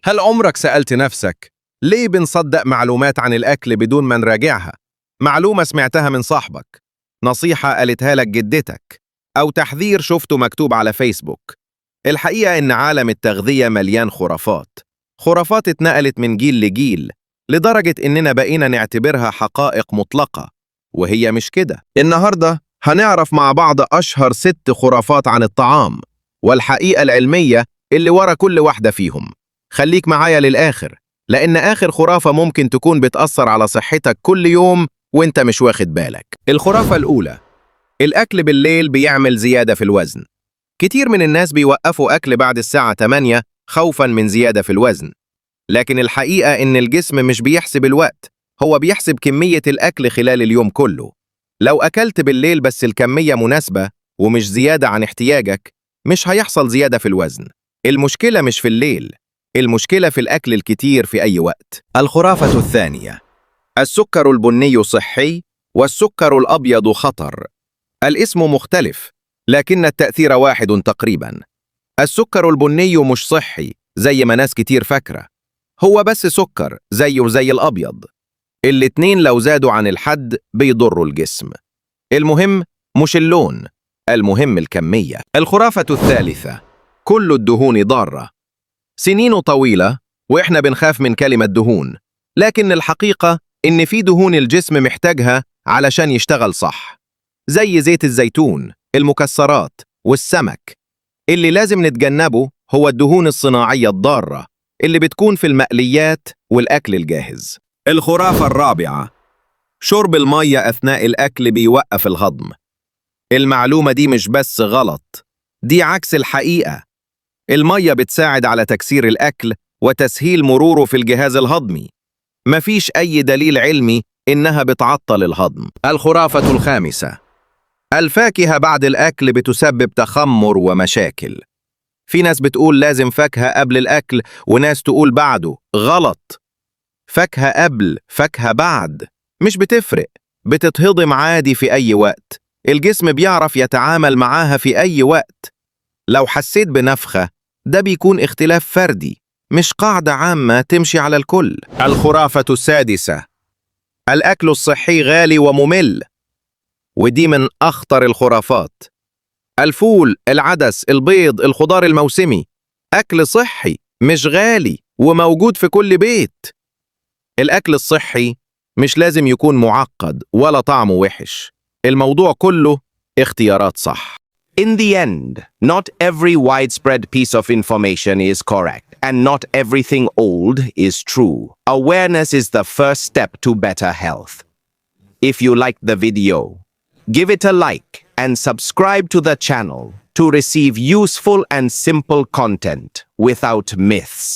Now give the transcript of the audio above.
هل عمرك سألت نفسك ليه بنصدق معلومات عن الأكل بدون ما نراجعها؟ معلومة سمعتها من صاحبك، نصيحة قالتها لك جدتك، أو تحذير شفته مكتوب على فيسبوك. الحقيقة إن عالم التغذية مليان خرافات، خرافات اتنقلت من جيل لجيل لدرجة إننا بقينا نعتبرها حقائق مطلقة، وهي مش كده. النهاردة هنعرف مع بعض أشهر 6 خرافات عن الطعام والحقيقة العلمية اللي ورا كل واحدة فيهم. خليك معايا للآخر، لأن آخر خرافة ممكن تكون بتأثر على صحتك كل يوم وانت مش واخد بالك. الخرافة الأولى: الأكل بالليل بيعمل زيادة في الوزن. كتير من الناس بيوقفوا أكل بعد الساعة 8 خوفاً من زيادة في الوزن، لكن الحقيقة إن الجسم مش بيحسب الوقت، هو بيحسب كمية الأكل خلال اليوم كله. لو أكلت بالليل بس الكمية مناسبة ومش زيادة عن احتياجك، مش هيحصل زيادة في الوزن. المشكلة مش في الليل، المشكلة في الأكل الكتير في أي وقت. الخرافة الثانية: السكر البني صحي والسكر الأبيض خطر. الاسم مختلف، لكن التأثير واحد تقريبا. السكر البني مش صحي زي ما ناس كتير فاكرة، هو بس سكر زيه زي الأبيض. الاتنين لو زادوا عن الحد بيضروا الجسم. المهم مش اللون، المهم الكمية. الخرافة الثالثة: كل الدهون ضارة. سنين طويلة وإحنا بنخاف من كلمة دهون، لكن الحقيقة إن في دهون الجسم محتاجها علشان يشتغل صح، زي زيت الزيتون، المكسرات، والسمك. اللي لازم نتجنبه هو الدهون الصناعية الضارة اللي بتكون في المقليات والأكل الجاهز. الخرافة الرابعة: شرب المية أثناء الأكل بيوقف الهضم. المعلومة دي مش بس غلط، دي عكس الحقيقة. المية بتساعد على تكسير الأكل وتسهيل مروره في الجهاز الهضمي. مفيش أي دليل علمي إنها بتعطل الهضم. الخرافة الخامسة: الفاكهة بعد الأكل بتسبب تخمر ومشاكل. في ناس بتقول لازم فاكهة قبل الأكل، وناس تقول بعده. غلط. فاكهة قبل، فاكهة بعد، مش بتفرق، بتتهضم عادي في أي وقت. الجسم بيعرف يتعامل معاها في أي وقت. لو حسيت بنفخة، ده بيكون اختلاف فردي، مش قاعدة عامة تمشي على الكل. الخرافة السادسة: الأكل الصحي غالي وممل. ودي من أخطر الخرافات. الفول، العدس، البيض، الخضار الموسمي، أكل صحي مش غالي وموجود في كل بيت. الأكل الصحي مش لازم يكون معقد ولا طعمه وحش، الموضوع كله اختيارات صح. In the end, not every widespread piece of information is correct, and not everything old is true. Awareness is the first step to better health. If you liked the video, give it a like and subscribe to the channel to receive useful and simple content without myths.